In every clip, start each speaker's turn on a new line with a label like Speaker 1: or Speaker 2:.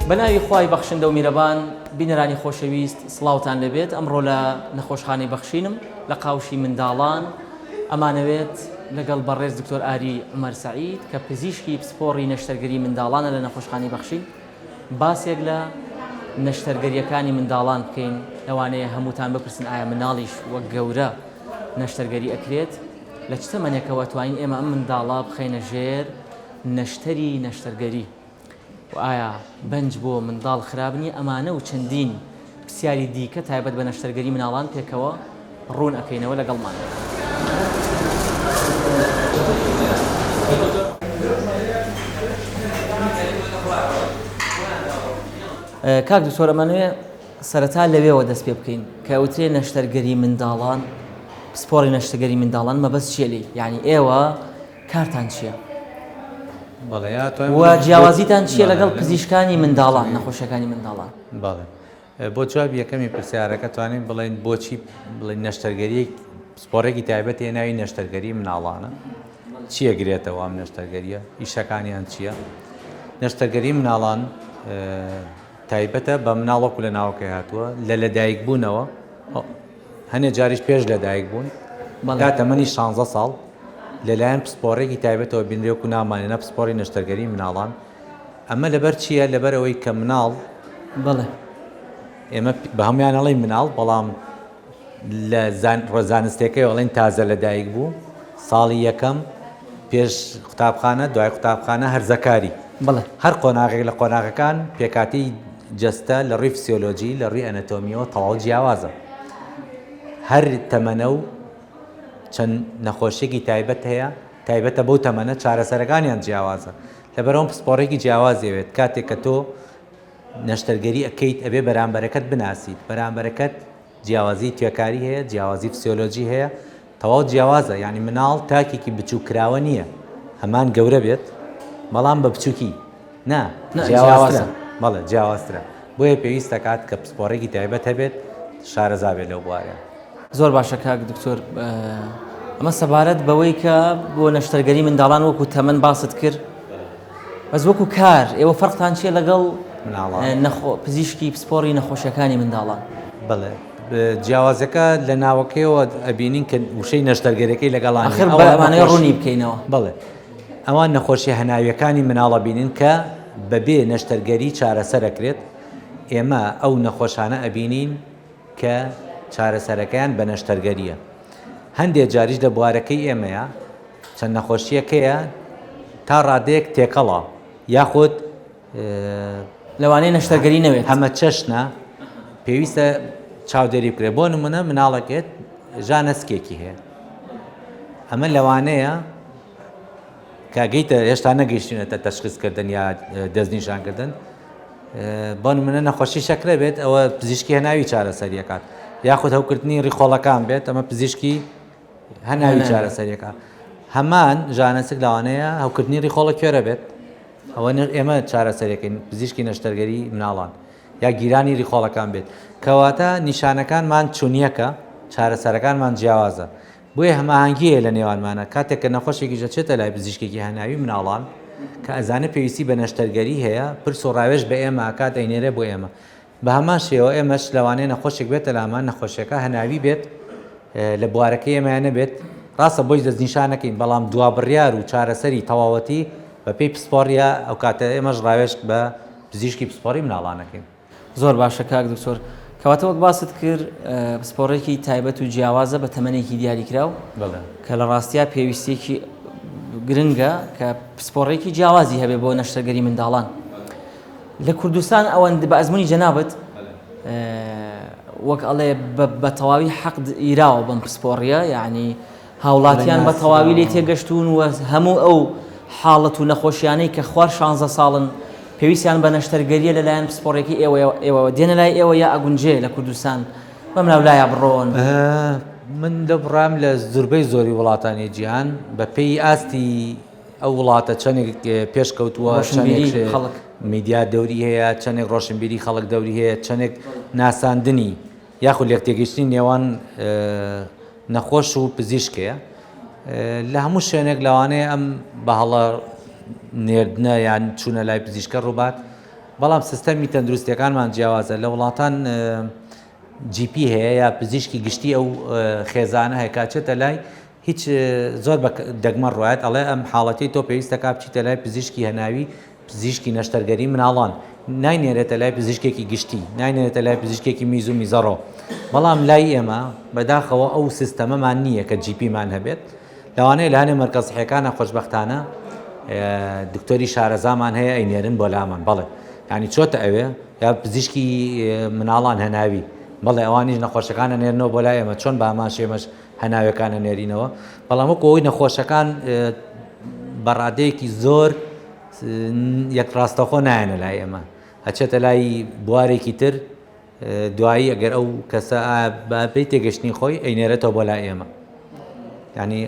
Speaker 1: بەناوی خوای بەخشندە و میرەبان بینەرانی خۆشەویست سڵاوتان لێبێت ئەمڕۆ لە نەخۆشخانەی بەخشینم لە قاوشی منداڵان ئەمانەوێت لەگەڵ بەڕێز دکتۆر ئاری عومەر سەعید کە پزیشکی پسپۆڕی نەشتەرگەری منداڵانە لە نەخۆشخانەی بەخشین باسێک لە نەشتەرگەرییەکانی منداڵان بکەین، لەوانەیە هەمووتان بپرسن ئایا منداڵیش وەک گەورە نەشتەرگەری ئەکرێت؟ لە چ تەمەنێکەوە ئەتوانین ئێمە ئەم منداڵە بخەینە ژێر نەشتەری نەشتەرگەری؟ و ئایا بەنج بۆ منداڵ خراپ نییە؟ ئەمانە و چەندین پرسیاری دیکە تایبەت بە نەشتەرگەری مناڵان پێکەوە ڕوون ئەکەینەوە لەگەڵمان بن. کاک دکتۆر ئەمانەوێ سەرەتا لەوێوە دەست پێ بکەین کە ئەوترێ نەشتەرگەری منداڵان پسپۆڕی نەشتەگەری منداڵان مەبەست چییە لێی یعنی ئێوە کارتان چییە؟ و جیاوازیتان چییە لەگەڵ پزیشکانی منداڵان نەخۆشیەکانی منداڵان؟
Speaker 2: بەڵێ بۆ جوابی یەکەمی پرسیارەکە توانین بڵێین بۆچی بڵێن نەشتەرگەری پسپۆڕێکی تایبەت هەیە ناوی نەشتەرگەری مناڵانە چییە گرێتەوە ئەم نەشتەرگەریە ئیشەکانیان چییە نەشتەرگەری مناڵان تایبەتە بە مناڵ وەکو لە ناوەکەی هاتووە لە لەدایک بوونەوە هەنێ جاریش پێش لەدایک بوون تا تەمەنی 16 ساڵ لەلایەن پسپۆڕێکی تایبەتەوە بینرێ وەکو نامانێنە پسپۆڕی نەشتەرگەری مناڵان ئەمە لەبەر چییە؟ لەبەر ئەوەی کە مناڵ
Speaker 1: بەڵێ
Speaker 2: ئێمە بە هەمویان ئەڵێین مناڵ بەڵام لە زانستەکەی ئەڵێن تازە لەدایک بوو ساڵی یەکەم پێش قوتابخانە دوای قوتابخانە هەرزەکاری
Speaker 1: بەڵێ
Speaker 2: هەر قۆناغێک لە قۆناغەکان پێکاتی جەستە لە ڕووی فسیۆلۆجی لە ڕووی ئەنەتۆمیەوە تەواو جیاوازە هەر تەمەنە و چەند نەخۆشیێکی تایبەت هەیە تایبەتە بەو تەمەنە چارەسەرەکانیان جیاوازە لەبەرئەوە پسپۆڕێکی جیاوازی ئەوێت کاتێک کە تۆ نەشتەرگەری ئەکەیت ئەبێ بەرامبەرەکەت بناسیت بەرامبەرەکەت جیاوازی توێکاری هەیە جیاوازی فسیۆلۆجی هەیە تەواو جیاوازە یعنی مناڵ تاکێکی بچوو کراوە نییە هەمان گەورە بێت بەڵام بە بچووکی نا جیاوازە بەڵێ جیاوازترە بۆیە پێویست دەکات کە پسپۆڕێکی تایبەت هەبێت شارەزا بێت لەو بوارە.
Speaker 1: زۆر باشە کاک دکتۆر ئەمە سەبارەت بەوەی کە بۆ نەشتەرگەری منداڵان وەکو تەمەن باست کرد بەس وەکو کار ئێوە فەرقتان چییە لەگەڵ نەخۆ پزیشکی پسپۆڕی نەخۆشیەکانی منداڵان؟
Speaker 2: بەڵێ جیاوازەکە لە ناوەکەیەوە ئەبینین کە وشەی نەشتەرگەرەکەی لەگەڵان
Speaker 1: ئەخر بەمانەیە ڕوونی بکەینەوە.
Speaker 2: بەڵێ ئەوان نەخۆشیە هەناویەکانی مناڵ ئەبینین کە بەبێ نەشتەرگەری چارەسەر ئەکرێت ئێمە ئەو نەخۆشانە ئەبینین کە چارەسەرەکەیان بە نەشتەرگەریە هەندێ جاریش لە بوارەکەی ئێمەیە چەند نەخۆشیەکەیە تا ڕادەیەک تێکەڵە یاخود
Speaker 1: لەوانەیە نەشتەرگەری نەوێت
Speaker 2: هەمە چەشنە پێویستە چاودێری بکرێت بۆ نمونە مناڵەکێت ژانەسکێکی هەیە ئەمە لەوانەیە کە گەیتە هێشتا نەگەیشتوینەتە تەشخیصکردن یا دەستنیشانکردن بۆ نمونە نەخۆشی شەکرە بێت ئەوە پزیشکی هەناوی چارەسەریەکات یاخود هەوکردنی ڕیخۆڵەکان بێت ئەمە پزیشکی هەناوی چارەسەریەکە هەمان ژانەسک لەوانەیە هەوکردنی ڕیخۆڵە کوێرە بێت ئەوە ئێمە چارەسەرەکەین پزیشکی نەشتەرگەری مناڵان یا گیرانی ریخۆڵەکان بێت کەواتە نیشانەکانمان چونیەکە چارەسەرەکانمان جیاوازە بۆیە هەماهەنگی هەیە لە نێوانمانا کاتێک کە نەخۆشێکیش ئەچێتە لای پزیشکێکی هەناوی مناڵان کە ئەزانێ پێویستی بە نەشتەرگەری هەیە پرس و ڕاوێژ بە ئێمە ئەکات ئەینێرێ بۆ ئێمە بە هەمان شێوە ئێمەش لەوانەیە نەخۆشێک بێتە لامان نەخۆشیەکە هەناوی بێت لە بوارەکەی ئێمەیان نەبێت ڕاستە بۆی دەستنیشان نەکەین بەڵام دوا بڕیار و چارەسەری تەواوەتی بەپێی پسپۆڕیە ئەو کاتە ئێمەش ڕاوێژ بە پزیشکی پسپۆڕی مناڵان ئەکەین.
Speaker 1: زۆر باشە کاک دکتۆر کەواتە وەک باست کرد پسپۆڕێکی تایبەت و جیاوازە بە تەمەنێکی دیاریکراو کە لە ڕاستیا پێویستیەکی گرنگە کە پسپۆڕێکی جیاوازی هەبێ بۆ نەشتەرگەری منداڵان لە کوردستان ئەوەند بە ئەزمموی جەنابەت وەک ئەڵێ بە تەواوی حەق ئیراوە بەم پسپۆڕیە یعنی هاوڵاتیان بە تەواوی لێی تێگەشتوون و هەموو ئەو حاڵەت و نەخۆشیانەی کە خوار شانزە ساڵن پێویستیان بە نەشتەرگەرییە لەلایەن پسپۆڕێکی ئێوەوە دێنە لای ئێوە یا ئەگونجێ لە کوردستان بەملاولایا بڕۆن؟
Speaker 2: من لەو بڕوایەم لە زوربەی زۆری وڵاتانی جیهان بە پێی ئاستی ئەو وڵاتە چەندێک پێشکەوتووە
Speaker 1: ڕۆشنبیری خەڵک
Speaker 2: میدیا دەوری هەیە چەندێک ڕۆشنبیری خەڵک دەوری هەیە چەندێک ناساندنی یاخود لێکتێگەیشتنی نێوان نەخۆش و پزیشک هەیە لە هەموو شوێنێک لەوانەیە ئەم بە هەڵە نێردنە یان چوونە لای پزیشکە ڕووبات. بەڵام سیستەمی تەندروستیەکانمان جیاوازە لە وڵاتان GP هەیە یا پزیشکی گشتی ئەو خێزانە هەیە کاچێتە لای هیچ زۆر بە دەگمەن ڕوایەت ئەڵێ ئەم حاڵەتەی تۆ پێویستە کا بچیتە لای پزیشکی هەناوی پزیشکی نەشتەرگەری مناڵان ناینێرێتە لای پزیشکێکی گشتی ناینێرێتە لای پزیشکێکی میز و میزەڕۆ بەڵام لای ئێمە بەداخەوە ئەو سیستەمەمان نییە کە GP مان هەبێت لەوانەیە لە هەنێ مەرکەز سحیەکانە خۆشبەختانە دکتۆری شارەزامان هەیە ئەینێرن بۆ لامان بەڵێ ینی چۆتە ئەوێ یا پزیشکی مناڵان هەناوی بەڵێ ئەوانیش نەخۆشەکان ئەنێرنەوە بۆ لای ئێمە چۆن بە هەمان شێمەش هەناوەکان ئەنێرینەوە بەڵام وەکو ئەوەی نەخۆشەکان بە ڕادەیەکی زۆر یەک ڕاستەخۆ نایەنە لای ئێمە ئەچێتە لای بوارێکی تر دوایی ئەگەر ئەو کەسە بەپێی تێگەشتنی خۆی ئەینێرێتەوە بۆ لای ئێمە ینی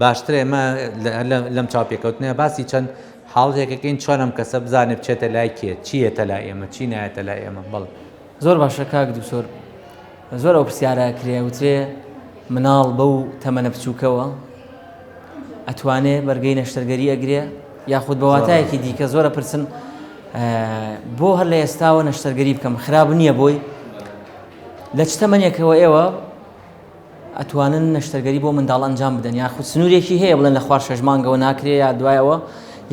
Speaker 2: باشتر ئێمە لەم چاوپێکەوتنە باسی چەند حاڵێکەکەین چۆن ئەم کەسە بزانێت بچێتە لای کێ چیەتە لای ئێمە چی نایەتە لای ئێمە بەڵێ
Speaker 1: زۆر باشە کاک دکتۆر زۆر ئەو پرسیارە کرێ وترێ مناڵ بەو تەمەنە بچووکەوە ئەتوانێ بەرگەی نەشتەرگەری ئەگرێ یاخود بە واتایەکی دیکە زۆرە پرسن بۆ هەر لە ئێستاوە نەشتەرگەری بکەم خراپ نییە بۆی لە چ تەمەنێکەوە ئێوە ئەتوانن نەشتەرگەری بۆ منداڵ ئەنجام بدەن یاخود سنوورێکی هەیە بڵێن لە خوار شەش مانگەوە ناکرێ یا دوایەوە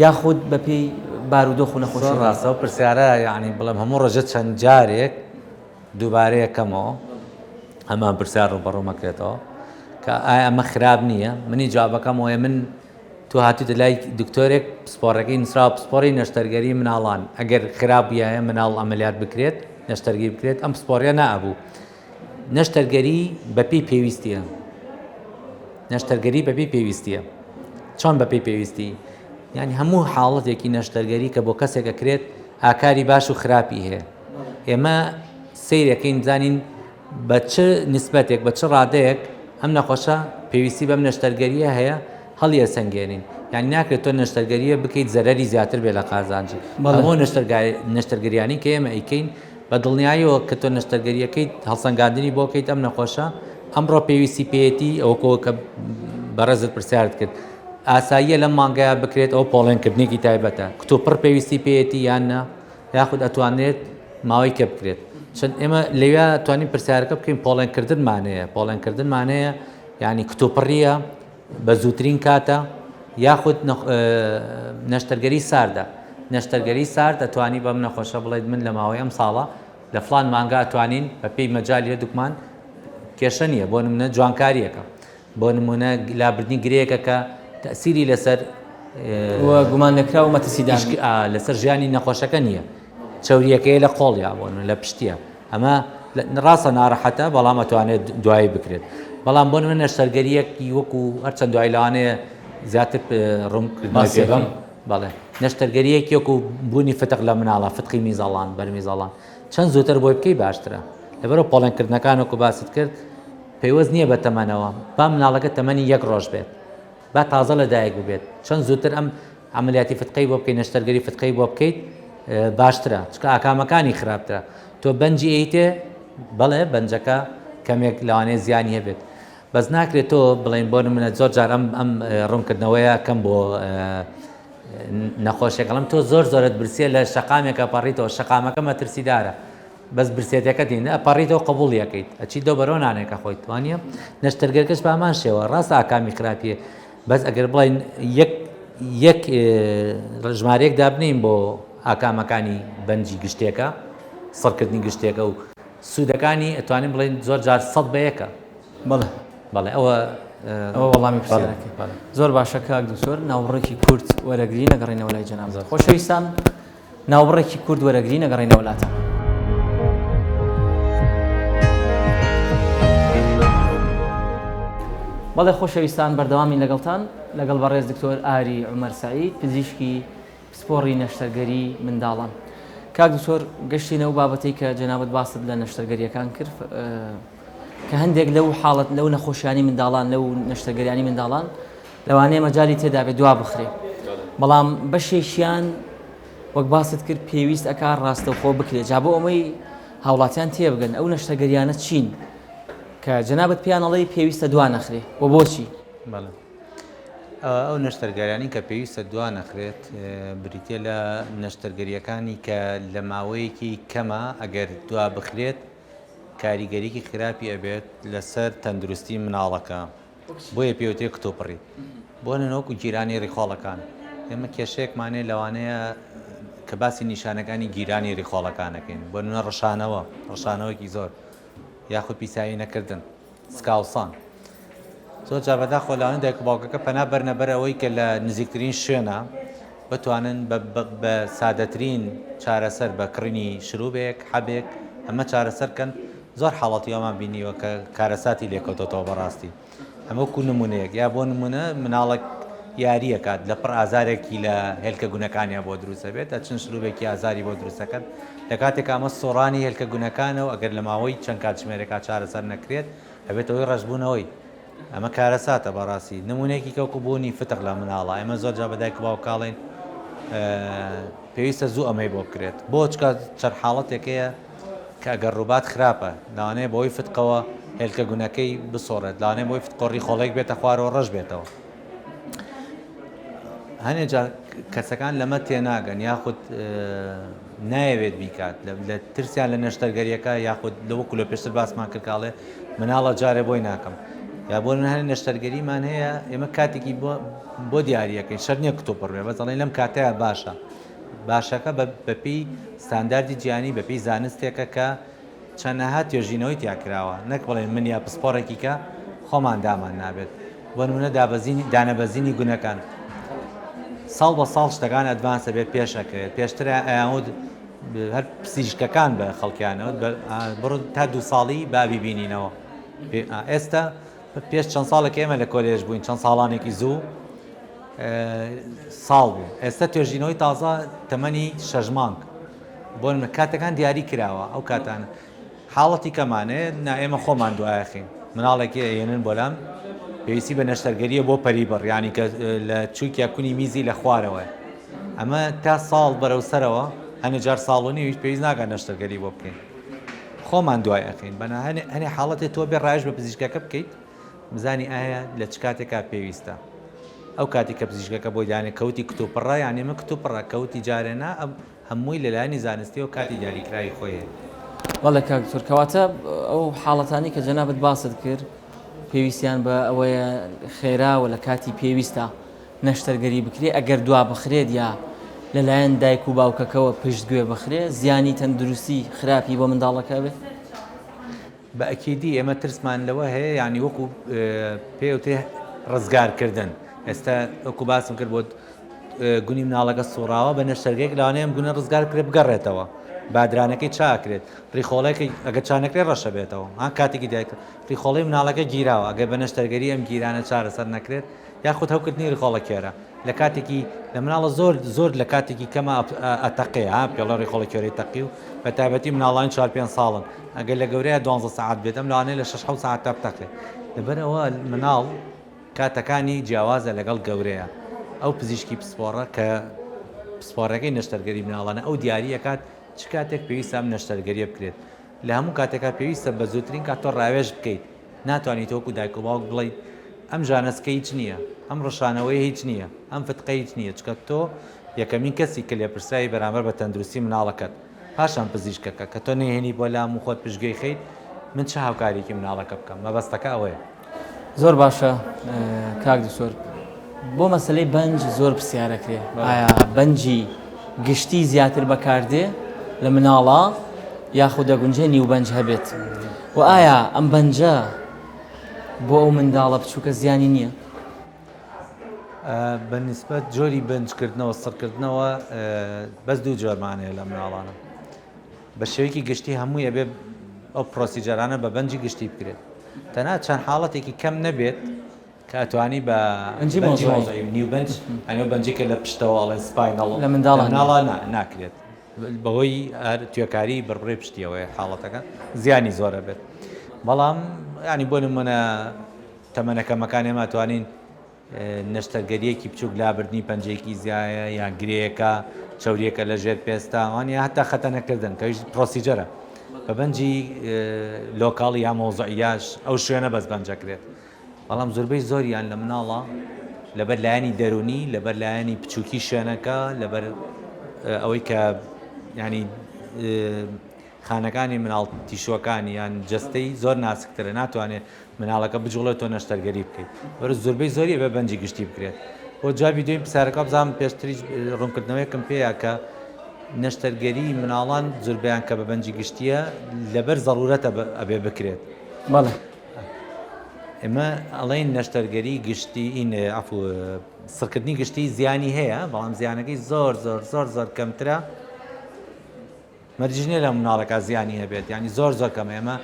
Speaker 1: یاخود بەپێی بارودۆخ و نەخۆشی
Speaker 2: ڕاستە ئەو پرسیارە یعنی بڵێم هەموو ڕۆژە چەند جارێک دووبارە یەکەمەوە هەمان پرسیار ڕووبەڕوو مەکرێتەوە کە ئایا ئەمە خراپ نییە منی جوابەکەم وایە من تۆ هاتوویتە لای دکتۆرێک پسپۆڕەکەی نووسراوە پسپۆڕی نەشتەرگەری مناڵان ئەگەر خراپ بوویایە مناڵ ئەمەلیات بکرێت نەشتەرگەری بکرێت ئەم پسپۆڕیە نائەبوو نەشتەرگەری بەپێی پێویستیە نەشتەرگەری بەپێی پێویستیە چۆن بەپێی پێویستی یعنی هەموو حاڵەتێکی نەشتەرگەری کە بۆ کەسێک ئەکرێت ئاکاری باش و خراپی هەیە ئێمە سەیرەکەین بزانین بە چ نیسبەتێک بە چ ڕادەیەک ئەم نەخۆشە پێویستی بەم نەشتەرگەرییە هەیە هەڵیەسەنگێنین یانی ناکرێت تۆ نەشتەرگەرییە بکەیت زەرەری زیاتر بێ لە قازانجی هەموو نەشتەرگەریانی کە ئێمە ئەیکەین بە دڵنیاییەوە کە تۆ نەشتەرگەریەکەیت هەڵسەنگاندنی بۆ کەیت ئەم نەخۆشە ئەمڕۆ پێویستی پێیەتی ئەوەکەوە کە بەڕێزت پرسیارت کرد ئاساییە لەم مانگەیە بکرێت ئەو پۆڵێنکردنێکی تایبەتە کتوپڕ پێویستی پێیەتی یان نا یاخود ئەتوانرێت ماوەی کە بکرێت چەند ئێمە لەوێ توانین پرسیارەکە بکەین پۆڵێنکردنمان هەیە پۆڵێنکردنمان هەیە یعنی کتوپڕیە بە زووترین کاتە یاخود نەشتەرگەری ساردە نەشتەرگەری سارد ئەتوانی بەم نەخۆشە بڵێت من لە ماوەی ئەم ساڵە لە فلان مانگا ئەتوانین بە پێی مەجای هەردووکمان کێشە نییە بۆ نمونە جوانکاریەکە بۆ نموونە لابردنی گرێیەکە کە تەئسیری لەسەر
Speaker 1: و گومان لێکراو و مەترسیدار
Speaker 2: لەسەر ژیانی نەخۆشەکە نییە چەوریەکەی لە قۆڵیا بۆ لە پشتیە ئەمە ڕاستە ناڕەحەتە بەڵام ئەتوانێت دوایی بکرێت بەڵام بۆ نمونە نەشتەرگەریەکی وەکو هەرچەند دوای لەوانەیە زیاتر ڕوونکردنەوەی پێ بەم بەڵێ نەشتەرگەریەکی وەکو بوونی فتق لە مناڵە فتقی میزەڵان بەرمیزەڵان چەند زووتر بۆی بکەی باشترە لەبەرەوە پۆڵێنکردنەکان وەکو باست کرد پەیوەست نییە بە تەمەنەوە، با مناڵەکە تەمەنی یەک ڕۆژ بێت، با تازە لە دایک ببێت، چەند زووتر ئەم عەمەلیاتی فتقەی بۆ بکەیت، نەشتەرگەری فتقەی بۆ بکەیت باشترە، چونکە ئاکامەکانی خراپترە. تۆ بەنجی ئەیتێ، بەڵێ بەنجەکە کەمێک لەوانەیە زیانی هەبێت، بەس ناکرێت تۆ بڵێین بۆ نمونە زۆر جار ئەم ئەم ڕوونکردنەوەیە کەم بۆ نەخۆشێک ئەڵێم تۆ زۆر زۆرت برسیە لە شەقامێکە پەڕیتەوە، شەقامەکە مەترسیدارە، بەس برسێتەکەت هین ئەپەڕیتەوە قبوڵی ئەکەیت ئەچیت دەو بەرەو نانێک ئەخۆیت وانیە نەشتەرگەرکەش بە هەمان شێوە ڕاستە ئاکامی خراپیە بەس ئەگەر بڵێن یەک یەک ژمارەیەک دابنین بۆ ئاکامەکانی بەنجی گشتێکە سڕکردنی گشتێکە و سوودەکانی ئەتوانین بڵێن زۆر جار سەد بە یەکە
Speaker 1: بەڵێ
Speaker 2: بەڵێ ئەوە
Speaker 1: ئەوە وەڵامی پرسیارەکەی زۆر باشە کاک دکتۆر ناوبڕێکی کورت وەرەگری نەگەڕێنەوە لای جەناب خۆشەویستان ناوبڕێکی کورت وەرەگرین ئەگەڕێینەوە لاتان. بەڵێ خۆشەویستان بەردەوامین لەگەڵتان لەگەڵ بەڕێز دکتۆر ئاری عومەر سەعید پزیشکی پسپۆڕی نەشتەرگەری منداڵان. کاک دکتۆر گەشتینە ئەو بابەتەی کە جەنابت باست لە نەشتەرگەریەکان کرد کە هەندێک لەو حاڵەت لەو نەخۆشیانی منداڵان لەو نەشتەرگەریانی منداڵان لەوانەیە مەجالی تێدا بێت دوا بخرێ بەڵام بەشێکیان وەک باست کرد پێویست ئەکا ڕاستەوخۆ بکرێت جا بۆ ئەمەی هاوڵاتیان تێبگەن ئەو نەشتەرگەریانە چین کە جەنابت پێیان ئەڵێی پێویستە دوا نەخرێ و بۆچی؟
Speaker 2: بەڵێ. ئەو نەشتەرگەریانەی کە پێویستە دوا نەخرێت بریتیە لە نەشتەرگەریەکانی کە لە ماوەیەکی کەمە ئەگەر دوا بخرێت کاریگەریکی خراپی ئەبێت لەسەر تەندروستی مناڵەکە بۆیە پێوترێ کتوپڕی بۆ نمونە وەکو گیرانی ڕیخۆڵەکان ئێمە کێشەیەکمان هەیە لەوانەیە کە باسی نیشانەکانی گیرانی ڕیخۆڵەکانەکەین بۆ نمونە ڕشانەوە ڕشانەوەکی زۆر یاخود پیسایی نەکردن سکاوسان زۆر جار بەداخەوە لەوانەیە دایک و باوکەکە پەنا بەرنە بەر ئەوەی کە لە نزیکترین شوێنە بتوانن بە سادەترین چارەسەر بە کڕینی شروبێک حەبێک ئەمە چارەسەر کەن زۆر حاڵەتی ئەومان بینیوە کە کارەساتی لێکەوتۆتەوە بەڕاستی ئەمە وەکو نمونەیەک یا بۆ نمونە مناڵێک یاریەکات لە پڕ ئازارێکی لە هێلکە گونەکانیا بۆ دروستە بێت ئەچن شروبێکی ئازاری بۆ دروستەکەن لە کاتێک ئەمە سۆڕانی هێلکە گونەکانە و ئەگەر لە ماوەی چەند کاتژمێرێکا چارەسەر نەکرێت ئەبێتە هۆی ڕەشبوونەوەی ئەمە کارەساتە بەڕاستی نمونەیەکی کەوکو بوونی فتق لە مناڵە ئێمە زۆر جا بە دایک و باوکاڵین پێویستە زوو ئەمەی بۆ بکرێت بۆ چکە چەند حاڵەتێک هەیە کە ئەگەر ڕووبات خراپە لەوانەیە بەهۆی فتقەوە هێلکە گونەکەی بسۆڕێت لەوانەیە بۆی فتقۆ ڕیخۆڵێک بێتە خوارەوە ڕەش بێتەوە هەنێ جار کەسەکان لەمە تێناگەن یاخود نایەوێت بیکات لە ترسیان لە نەشتەرگەریەکە یاخود لە وەکو لە پێشتر باسمان کرد کاڵێ مناڵە جارێ بۆی ناکەم یا بۆ من هەنێ نەشتەرگەریمان هەیە ئێمە کاتێکی بۆ دیاریەکەین شەر نییە کتوپڕ بێ بەس دەڵێن لەم کاتەیە باشە باشەکە بەپێی ستانداردی جیهانی بەپێی زانستێکە کە چەنەها توێژینەوەی تیا کراوە نەک بڵێن من یا پسپۆڕێکی کە خۆمان دامان نابێت بۆ نمونە دابەزینی دانەبەزینی گونەکان ساڵ بە ساڵ شتەکان advance ئەبێت پێش ئەکەوێت پێشتر ئەیانوت هەر پزیشکەکان بە خەڵکیانەوە بڕ تا دوو ساڵی بابی بینینەوە ئێستا پێش چەند ساڵێک ئێمە لە کۆلێژ بووین چەند ساڵانێکی زوو ساڵ بوو ئێستا توێژینەوەی تازە تەمەنی شەش مانگ بۆ نمونە کاتەکان دیاری کراوە ئەو کاتانە حاڵەتی کەمانێ نا ئێمە خۆمان دوایەخین مناڵێکی ئەیەنن بۆلام پێویستی بە نەشتەرگەریە بۆ پەری بڕ ینی کە لە چووکیا کونی میزی لە خوارەوە ئەمە تا ساڵ بەرەو سەرەوە هەنێ جار ساڵ و نیویش پێویست ناکات نەشتەرگەری بۆ بکەین خۆمان دوای ئەخین بەنا هەنێ هەنێ حاڵەتێ تۆ بێ ڕایش بە پزیشکەکە بکەیت بزانی ئایا لە چ کاتێکا پێویستە ئەو کاتی کە پزیشکەکە بۆی دانێ کەوتی کتوپڕە یان ئێمە کتوپڕە کەوتی جارێ نا ئەم هەمووی لەلایەنی زانستیەوە کاتی دیاریکراوی خۆی هەیە.
Speaker 1: بەڵێ کاک دکتۆر کەواتە ئەو حاڵەتانەی کە جەنابت باست کرد پێویستیان بە ئەوەیە خێرا و لە کاتی پێویستە نەشتەرگەری بکرێ ئەگەر دوا بخرێت یا لەلایەن دایک و باوکەکەوە پشتگوێ بخرێ زیانی تەندروستی خراپی بۆ منداڵەکە ئەبێت؟
Speaker 2: بە ئەکیدی ئێمە ترسمان لەوە هەیە یانی وەکو پێ وترێ ڕزگارکردن ئێستا وەکو باسم کرد بۆت گونی مناڵەکە سوڕاوە بە نەشتەرگەیەک لەوانەیە ئەم گونە ڕزگار بکرێت بگەڕێتەوە بادرانەکەی چاکرێت ڕیخۆڵێکی ئەگەر چانەکرێت ڕەشە بێتەوە ها کاتێکی دایک ڕیخۆڵەی مناڵەکە گیراوە ئەگەر بە نەشتەرگەری ئەم گیرانە چارەسەر نەکرێت یاخود هەوکردنی ڕیخۆڵە کێرە لە کاتێکی لە مناڵە زۆر زۆر لە کاتێکی کەمە ئەتەقێ ها پێڵە ڕیخۆڵە کێرەی تەقی و بە تایبەتی مناڵانی چوار پێنج ساڵن ئەگەر لە گەورەیە دوانزە سەعات بێت ئەم لەوانەیە لە شەش حەوت سەعات تا بتەقێ لەبەرئەوە مناڵ کاتەکانی جیاوازە لەگەڵ گەورەیە ئەو پزیشکی پسپۆڕە کە پسپۆڕەکەی نەشتەرگەری مناڵانە ئەو دیاری ئەکات چ کاتێک پێویستە ئەم نەشتەرگەریە بکرێت لە هەموو کاتێکا پێویستە بە زووترین کات تۆ ڕاوێژ بکەیت ناتوانیت وەکو دایک و باوک بڵێیت ئەم ژانەسکە هیچ نییە ئەم ڕشانەوەی هیچ نییە ئەم فتقە هیچ نییە چکە تۆ یەکەمین کەسی کە لێپرسراوی بەرامبەر بە تەندروستی مناڵەکەت پاشان پزیشکەکە کە تۆ نەیهێنی بۆ لام و خۆت پشتگوێی خەیت من چ هاوکاریەکی مناڵەکە بکەم مەبەستەکە ئەوەیە.
Speaker 1: زۆر باشە کاک دکتۆر بۆ مەسلەی بەنج زۆر پرسیارەکرێ ئایا بەنجی گشتی زیاتر بەکاردێ لە مناڵا یاخود دەگونجێ نیو بەنج هەبێت و ئایا ئەم بەنجە بۆ ئەو منداڵە بچووکە زیانی نییە؟
Speaker 2: بە نیسبەت جۆری بەنجکردنەوە سڕکردنەوە بەس دوو جۆرمان هەیە لە مناڵانە بە شێوەیەکی گشتی هەمووی ئەبێ ئەو procedure انە بە بەنجی گشتی بکرێت تەنها چەند حاڵەتێکی کەم نەبێت کە ئەتوانی بە
Speaker 1: بەنجی مۆزەی
Speaker 2: نیو بەنج ئەنێ بەنجی کە لە پشتەوە ئەڵێن spinal
Speaker 1: لە منداڵان
Speaker 2: مناڵە ناکرێت بەهۆی توێکاری بڕبڕەی پشتیەوەیە حاڵەتەکە زیانی زۆرە بێت بەڵام ینی بۆ نمونە تەمەنە کەمەکان ئێمە توانین نەشتەرگەریەکی بچوک لابردنی پەنجەیەکی زیایە یان گرێیەکە چەوریەکە لە ژێر پێستا وان یا هەتا خەتەنەکردن کەویش procedure ە بە بەنجی local ی یا مەوزعیاش ئەو شوێنە بەس بەنجەکرێت بەڵام زۆربەی زۆریان لە مناڵە لەبەر لایەنی دەروونی، لەبەر لایەنی بچووکی شوێنەکە، لەبەر ئەوەی کە ینی خانەکانی مناڵ tissue ەکانی یان جەستەی زۆر ناسکترە ناتوانێت مناڵەکە بجوڵێت تۆ نەشتەرگەری بکەیت بەر زۆربەی زۆری بە بەنجی گشتی بکرێت بۆ جوابی دوێن پرسیارەکە بزانم پێشتریش ڕوونکردنەوەیەکم پێیە کە نەشتەرگەری مناڵان زۆربیان کە بە بەنجی گشتیە لەبەر زەرورەتە ئەبێ بکرێت.
Speaker 1: بەڵێ.
Speaker 2: ئێمە ئەڵێین نەشتەرگەری گشتی عەفو سڕکردنی گشتی زیانی هەیە بەڵام زیانەکەی زۆر زۆر زۆر زۆر کەمترە مەرجیش نییە لە مناڵەکە زیانی هەبێت یعنی زۆر زۆر کەمە ئێمە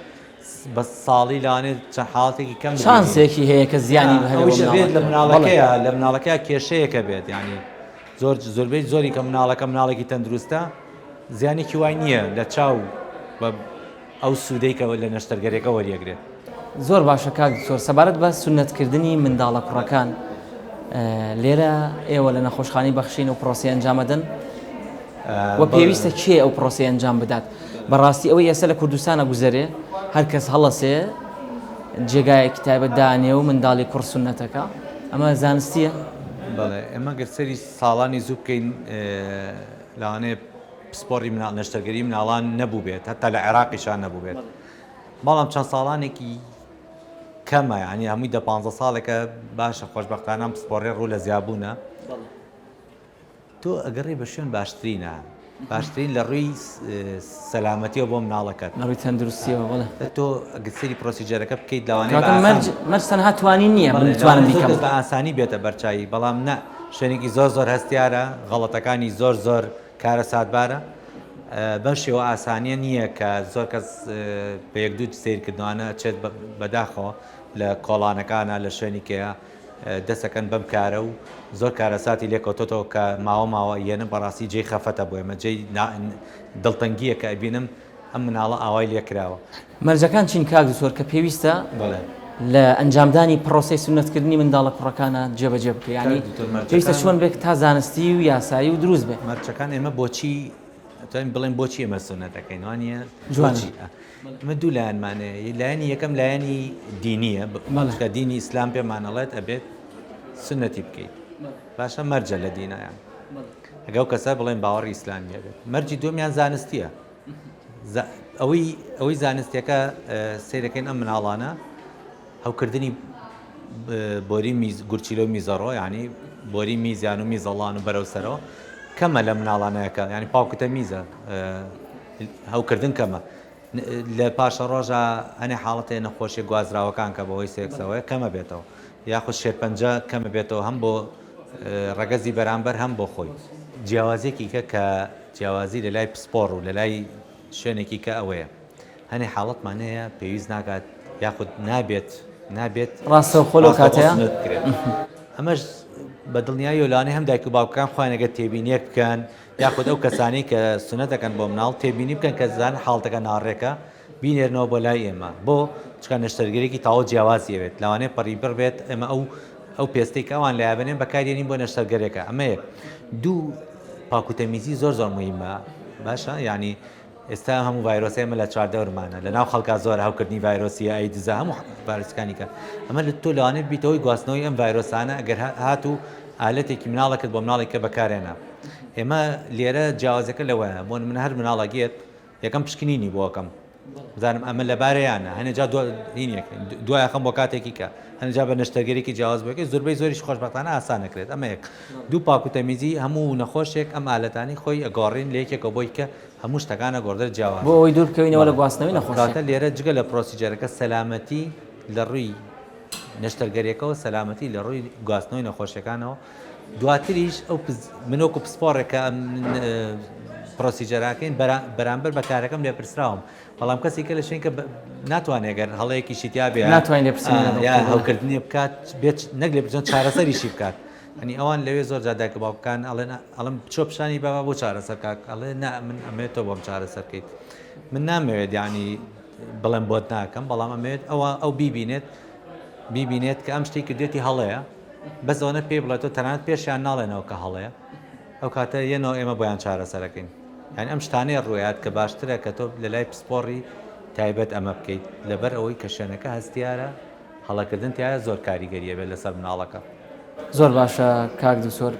Speaker 2: بە ساڵی لەوانێت چەند حاڵەتێکی کەم
Speaker 1: چانسێکی هەیە کە زیانی
Speaker 2: هەبێت لە مناڵەکەیە لە مناڵەکە کێشەیەکە بێت یعنی زۆر زۆربەی زۆری کە مناڵەکە مناڵێکی تەندروستە زیانێکی وای نییە لە چاو بە ئەو سوودەی کە لە نەشتەرگەریەکە وەریەگرێت.
Speaker 1: زۆر باشە کاک دکتۆر سەبارەت بە سوننەت کردنی منداڵە کوڕەکان لێرە ئێوە لە نەخۆشخانەی بەخشین ئەو پرۆسەی ئەنجامەدەن و پێویستە کێ ئەو پرۆسەی ئەنجام بدات بەڕاستی ئەوەی ئێستا لە کوردستانە گوزەرێ هەر کەس هەڵەسێ جێگایەکی تایبەت دانێ و منداڵی کوڕ سوننەتەکە ئەمە زانستیە؟
Speaker 2: بەڵێ ئێمە گەر سەری ساڵانی زوو بکەین لەوانەیە پسپۆڕی مناڵ نەشتەرگەری مناڵان نەبووبێت هەتا لە عێراقیشا نەبووبێت بەڵام چەند ساڵانێکی کەمە ینی هەمووی دە پ ساڵێکە باشە خۆشببختانە پسپۆڕێ ڕوو لە زیابوونە تۆ ئەگەڕێ بە شوێن باشترینە باشترین لە ڕووی سەلامەتیەوە بۆ مناڵەکەت
Speaker 1: لە ڕووی تەندروستیەوە بەڵێ
Speaker 2: تۆ ئەگەر سەیری procedure ەکە بکەیت لەوانەیە
Speaker 1: کاکە مەرج مەرج تەنها توانین نییە من بتوانم بیکەم
Speaker 2: بە ئاسانی بێتە بەرچوی بەڵام نە شوێنێکی زۆر زۆر هەستیارە غەڵەتەکانی زۆر زۆر کارەساتبارە بەم شێوە ئاسانیە نییە کە زۆر کەس بە یەک دوو سیرکردنوانە چێت بەداخەوە لە کۆڵانەکانە لە شوێنی کەیە دەسەکەن بەم کارە و زۆر کارەساتی لێکەوتۆتەوە کە ماوە ماوە یەنم بەڕاستی جێی خەفەتە بۆ ئێمە جێی دڵتەنگیە کە ئەبینم ئەم مناڵە ئاوای لێکراوە.
Speaker 1: مەرجەکان چین کاک دکتۆر کە پێویستە لە ئەنجامدانی پرۆسەی سوننەتکردنی منداڵە کوڕەکانە جێبەجێ بکرێت یانی پێویستە چۆن بێت تا زانستی و یاسایی و دروست بێت؟
Speaker 2: مەرجەکان ئێمە بۆچی ئەتوانین بڵێن بۆچی ئێمە سوننەت ئەکەین وانیە؟
Speaker 1: جوانە.
Speaker 2: ئەمە دوو لایەنمان هەیە لایەنی یەکەم لایەنی دینیە کە دینی ئیسلام پێمان ئەڵێت ئەبێت سوننەتی بکەیت باشە مەرجە لە دینایان ئەگەو کەسە بڵێن باوەڕی ئیسلامیە بێت مەرجی دومیان زانستیە ئەوەی ئەوەی زانستیەکە سیرەکەین ئەم مناڵانە هەوکردنی بۆری میز گورچیلە و میزەڕۆ یعنی بۆری میزیان و میزەڵان و بەرەو سەرەوە کەمە لە مناڵانەکە ینی پاکوتە میزە هەوکردن کەمە لە پاشەڕۆژا هەنێ حاڵەت هەیە نەخۆشیە گوازراوەکان کە بەهۆی سێکسەوەیە کەمە بێتەوە یاخود شێرپەنجە کەمە بێتەوە هەم بۆ ڕەگەزی بەرامبەر هەم بۆ خۆی. جیاوازیەکی کە کە جیاوازی لە لای پسپۆڕ و لە لای شوێنێکی کە ئەوەیە هەنێ حاڵەتمان هەیە پێویست ناکات یاخود نابێت نابێت
Speaker 1: ڕاستەوخۆ لەو کاتەیە
Speaker 2: سنت بکرێت ئەمەش بە دڵنیاییەوە لەوانەیە هەم دایک و باوکەکان خۆیان ئەگەر تێبینیەک بکەن یاخود ئەو کەسانەی کە سوننەت دەکەن بۆ مناڵ تێبینی بکەن کە زان حاڵتەکە ناڕێکە بینێرنەوە بۆ لای ئێمە بۆ چکە نەشتەرگەرێکی تەواو جیاوازی ئەوێت لەوانەیە پەڕی بڕ بێت ئێمە ئەو ئەو پێستەی کە ئەوان لایبنێن بەکارێنین بۆ نەشتەرگەرێکە ئەمە یەک دوو پاکوتەمیزی زۆر زۆر مهمە باشە یعنی ئێستا هەموو ڤایرۆسە ئێمە لە چواردەورمانە لە ناو خەڵکا زۆر هەوکردنی ڤایرۆسی ئایدزە هەموو ڤایرۆسەکانی کە ئەمە لە تۆ لەوانەیە ببیتەوەی گواستنەوەی ئەم ڤایرۆسانە ئەگەر هات و ئالەتێکی مناڵەکەت بۆ مناڵێک کە بەکارێنە ئێمە لێرە جیاوازەکە لەوەیە بۆ من هەر مناڵێک یەت یەکەم پشکنینی بۆ ئەکەم بزانم ئەمە لەبارەیانە هەنێ جا دوای ئەخەم بۆ کاتێکی کە هەنێ جا بە نەشتەرگەرێکی جیاواز بۆ زۆربەی زۆریش خۆشبەختانە ئاسان نەکرێت ئەمە یەک دوو پاک و تەمیزی هەموو نەخۆشێک ئەم ئالەتانی خۆی ئەگۆڕین لە یەکێکەوە بۆی کە هەموو شتەکان ئەگۆڕدرێت جیاواز
Speaker 1: بۆ ئەوەی دوور بکەوینەوە لە گواستنەوەی نەخۆشیەکە.
Speaker 2: کەواتە لێرە جگە لە procedure ەکە سەلامەتی لە ڕووی نەشتەرگەریەکەوە سەلامەتی لە ڕووی گواستنەوەی نەخۆشیەکانەوە دواتریش ئەو من وەکو پسپۆڕێک کە procedure ەکەین بەرامبەر بە کارەکەم لێپرسراوم بەڵام کەسی کە لە شوێن کە ناتوانێت گەر هەڵەیەکیشی تیا بێ
Speaker 1: ناتوانێت لێپرسینەوە
Speaker 2: یا هەوکردنی بکات بێت نەک لێپرسینەوە چارەسەریشی بکات ئەنی ئەوان لەوێ زۆر جار دایک و باوکەکان ئەڵێن ئەڵێم بچۆ پیشانی بابا بۆ چارەسەر کاک ئەڵێ نا من ئەمەوێت تۆ بۆم چارەسەر بکەیت من نامەوێت یعنی بڵێم بۆت ناکەم بەڵام ئەمەوێت ئەوە ئەو بیبینێت بیبینێت کە ئەم شتێک کردێتی هەڵەیە بەس ئەوەنە پێی بڵێتەوە تەنانەت پێشیان ناڵێنەوە کە هەڵەیە ئەو کاتە یەنەوە ئێمە بۆیان چارەسەرەکەین یعنی ئەم شتانەیە ڕوویات کە باشترە کە تۆ لە لای پسپۆڕی تایبەت ئەمە بکەیت لەبەر ئەوەی کە شوێنەکە هەستیارە هەڵەکردن تایە زۆر کاریگەریە بێت لەسەر مناڵەکە.
Speaker 1: زۆر باشە کاک دکتۆر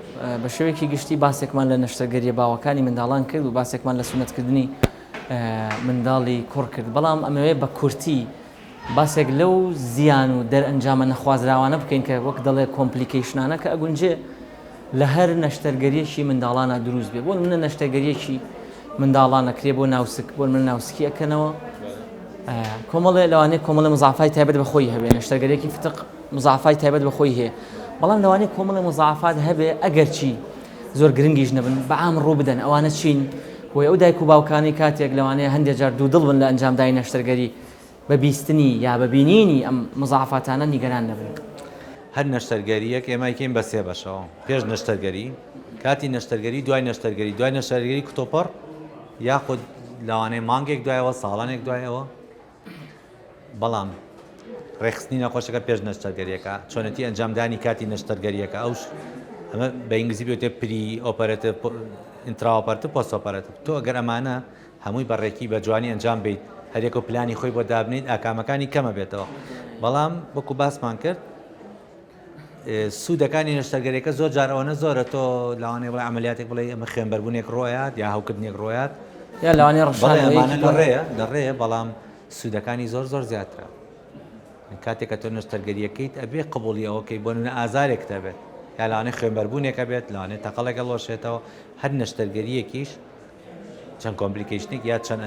Speaker 1: بە شێوەیەکی گشتی باسێکمان لە نەشتەرگەریە باوەکانی منداڵان کرد و باسێکمان لە سونەتکردنی منداڵی کوڕ کرد بەڵام ئەمەوێ بە کورتی باسێک لەو زیان و دەرئەنجامە نەخوازراوانە بکەین کە وەک دەڵێ complication انە کە ئەگونجێ لە هەر نەشتەرگەریەکی منداڵانە دروست بێ بۆ منە نەشتەرگەریەکی منداڵان ئەکرێ بۆ ناوسک بۆ من ناوسکی ئەکەنەوە کۆمەڵێ لەوانەیە کۆمەڵە مزافای تایبەت بە خۆی هەبێ نەشتەرگەریەکی فتق مزافای تایبەت بە خۆی هەیە بەڵام لەوانەیە کۆمەڵێ مزافات هەبێ ئەگەرچی زۆر گرنگیش نەبن بەعام ڕوو بدەن ئەوانە چین بۆیە ئەو دایک و باوکانەی کاتێک لەوانەیە هەندێک جار دوودڵ بن لە ئەنجامدانی نەشتەرگەری بە بیستنی یا بە بینینی ئەم مزافاتانە نیگەران نەبن.
Speaker 2: هەر نەشتەرگەرییەک ئێمە ئەیکەین بە سێ بەشەوە، پێش نەشتەرگەری، کاتی نەشتەرگەری، دوای نەشتەرگەری، دوای نەشتەرگەری کتوپڕ یاخود لەوانەیە مانگێک دوایەوە، ساڵانێک دوایەوە. بەڵام ڕێکخستنی نەخۆشەکە پێش نەشتەرگەریەکە، چۆنێتی ئەنجامدانی کاتی نەشتەرگەریەکە، ئەو ئەمە بە ئینگلیزی پێوتێ pre operative، intra operative، post operative. تۆ ئەگەر ئەمانە هەمووی بە ڕێکی بە جوانی ئەنجام بەیت، هەریەکەو پلانی خۆی بۆ دابنێیت ئاکامەکانی کەمە بێتەوە. بەڵام وەکو باسمان کرد سوودەکانی نەشتەرگەریەکە زۆر جار ئەوەنە زۆرە تۆ لەوانەیە بڵێ عەمەلیاتێک بڵێ ئەمە خوێنبەربوونێک ڕۆیات یا هەوکردنێک ڕۆیات
Speaker 1: یا لەوانەیە ڕشانەوەیەکی
Speaker 2: لە ڕێیە لە ڕێیە بەڵام سوودەکانی زۆر زۆر زیاترە. کاتێک کە تۆ نەشتەرگەریەکەیت ئەبێ قبوڵی ئەوە کەی بۆ نمونە ئازارێکت هەبێت یا لەوانەیە خوێنبەربوونێک هەبێت لەوانەیە تەقەڵێک هەڵوەشێتەوە هەر نەشتەرگەریەکیش چەند complication ێک یا چەند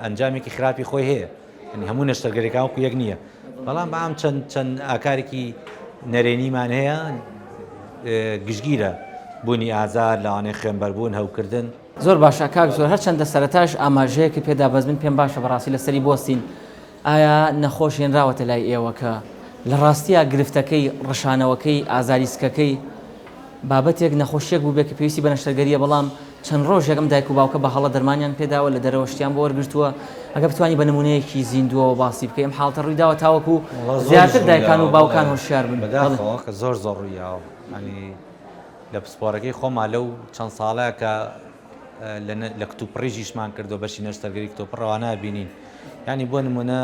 Speaker 2: ئەنجامێکی خراپی خۆی هەیە یعنی هەموو نەشتەرگەریەکان وەکو یەک نییە بەڵام بەعام چەند چەند ئاکارێکی نەرێنیمان هەیە گشتگیرە بوونی ئازار لەوانەیە خوێنبەربوون هەوکردن.
Speaker 1: زۆر باشە کاک زۆر هەرچەندە سەرەتاش ئاماژەیەکت پێدا بەس من پێم باشە بەڕاستی لەسەری بوەستین ئایا نەخۆش هێنراوەتە لای ئێوە کە لە ڕاستیا گرفتەکەی ڕشانەوەکەی ئازاری سکەکەی بابەتێک نەخۆشیەک بووبێ کە پێویستی بە نەشتەرگەریە بەڵام چەند ڕۆژێک ئەم دایک و باوکە بە هەڵە دەرمانیان پێداوە لە دەرەوە شتیان بۆ وەرگرتووە ئەگەر بتوانی بە نمونەیەکی زیندووەوە باسی بکەی ئەم حاڵەتە ڕوویداوە تاوەکو زیاتر دایکان و باوکان هۆشیار بن.
Speaker 2: بەداخەوە کە زۆر زۆر ڕوویاوە یانی لە پسپۆڕەکەی خۆما لەو چەند ساڵەیە کە لە کتوپڕیش ئیشمان کردووە بەشی نەشتەرگەری کتوپڕ ئەوانە بینین یانی بۆ نمونە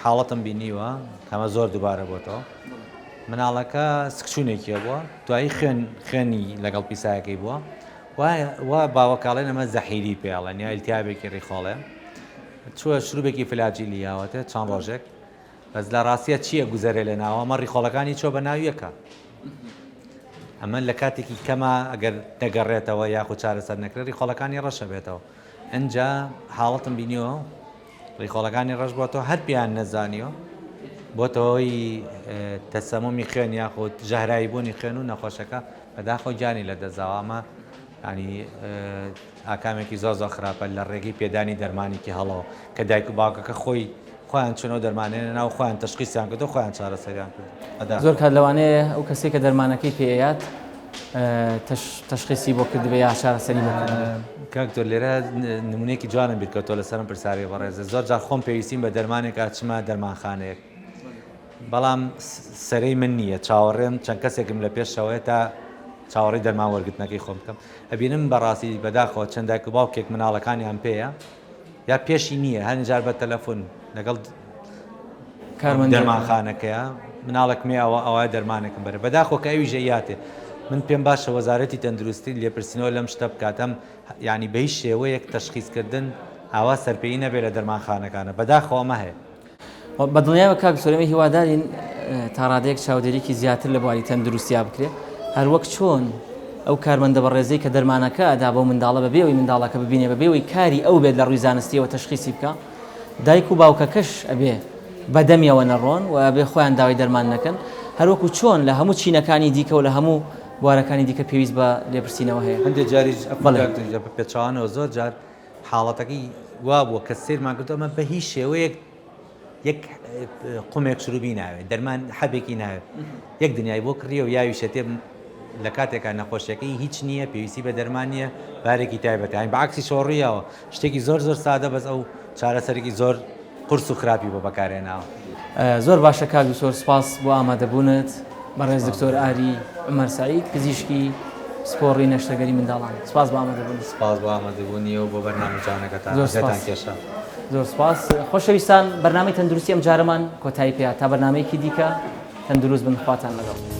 Speaker 2: حاڵەتم بینیوە کەمە زۆر دووبارە بۆتەوە مناڵەکە سکچوونێکی هەبووە دوایی خوێن خوێنی لەگەڵ پیسایەکەی بووە وا باوەکاڵێن ئەمە زەحیری پێڵێن یا ئیلتیابێکی ڕیخۆڵێ چووە شروبێکی فلاجیلی یاوەتێ چەند ڕۆژێک بەس لە ڕاستە چییە گوزەرێ لە ناوە ئەمە ڕیخۆڵەکانی چۆ بە ناویەکە ئەمە لە کاتێکی کەمە ئەگەر دەگەڕێتەوە یاخود چارەسەر نەکرێت ڕیخۆڵەکانی ڕەشە بێتەوە ئەجا حاڵەتم بینیەوە ڕیخۆڵەکانی ڕەش بۆتەوە هەر پێیان نەزانیوە بۆتە هۆی تەسەمومی خوێن یاخود ژەهراوی بوونی خوێن و نەخۆشەکە بەداخەوە گیانی لەدەستداوە ئەمە ینی ئاکامێکی زۆر زۆر خراپە لە ڕێگەی پێدانی دەرمانێکی هەڵەوە کە دایک و باوکەکە خۆی خۆیان چونەوە دەرمانێنە ناو خۆیان تەشخیسیان کردو خۆیان چارەسەریان کرد
Speaker 1: زۆر کات لەوانەیە ئەو کەسێک کە دەرمانەکەی پێیات تەشخیسی بۆ کردبێ یا چارەسەری بۆ کردبێ.
Speaker 2: کاک دکتۆر لێرە نمونەیەکی جوانم بیرکەوتەوە لەسەر ئەم پرسیارەی بەڕێزت زۆر جار خۆم پێویستیم بە دەرمانێک ئەچمە دەرمانخانەیەک بەڵام سەرەی من نییە چاوەڕێم چەند کەسێکم لە پێشەوەیە تا چاوەڕێی دەرمان وەرگرتنەکەی خۆم بکەم ئەبینم بەڕاستی بەداخەوە چەند دایک و باوکێک مناڵەکانیان پێیە یا پێشی نییە هەنێ جار بە تەلەفۆن لەگەڵ دەرمانخانەکەیە مناڵێکم هەیە ئەوە ئەوە دەرمانێکم بەرە بەداخەوە کە ئەویش ئەیاتێ من پێم باشە وەزارەتی تەندروستی لێپرسینەوە لەم شتە بکات ئەم یعنی بە هیچ شێوەیەک تەشخیصکردن ئاوا سەرپێیی نەبێ لە دەرمانخانەکانە بەداخەوە ئەمە هەیە.
Speaker 1: بە دڵنیایەوە کاک دکتۆر ئێمە هیوادارین تا ڕادەیەک چاودێریی زیاتر لە بواری تەندروستیا بکرێت هەروەک چۆن ئەو کارمەندە بەڕێزەی کە دەرمانەکە ئەدا بەو منداڵە بەبێ ئەوەی منداڵەکە ببینێ بەبێ ئەوەی کاری ئەو بێت لە ڕووی زانستیەوە تەشخیسی بکا دایک و باوکەکەش ئەبێ بەدەمیەوە نەڕۆن و ئەبێ خۆیان داوای دەرمان نەکەن هەروەکو چۆن لە هەموو چینەکانی دیکە و لە هەموو بوارەکانی دیکە پێویست بە لێپرسینەوە هەیە.
Speaker 2: هەندێک جاریش بە پێچەوانەوە زۆر جار حاڵەتەکەی وابووە کە سەیرمان کردووە ئەمە بە هیچ شێوەیەک یەک قومێک شروبی ناوێت دەرمان حەبێکی ناوێت یەک دنیای بۆ کڕیە و یاویشەتێ لە کاتێکا نەخۆشیەکەی هیچ نییە پێویستی بە دەرمان نییە بارێکی تایبەتە یانی بەعکسی شۆڕیەوە شتێکی زۆر زۆر سادە بەس ئەو چارەسەرێکی زۆر قورس و خراپی بۆ بەکارهێناوە.
Speaker 1: زۆر باشە کاک دکتۆر سوپاس بۆ ئامادەبوونت بەڕێز دکتۆر ئاری عومەر سەعید پزیشکی پسپۆڕی نەشتەرگەری منداڵان سوپاس بۆ ئامادەبوونت.
Speaker 2: سوپاس بۆ ئامادەبوونی و بۆ بەرنامە جوانەکەتان
Speaker 1: زۆر
Speaker 2: ئەزیەتان
Speaker 1: سوپاس.
Speaker 2: کێشا.
Speaker 1: زۆر سوپاس خۆشەویستان بەرنامەی تەندروستی ئەمجارەمان کۆتایی پێهات تا بەرنامەیەکی دیکە تەندروست بن خواتان لەگەڵ.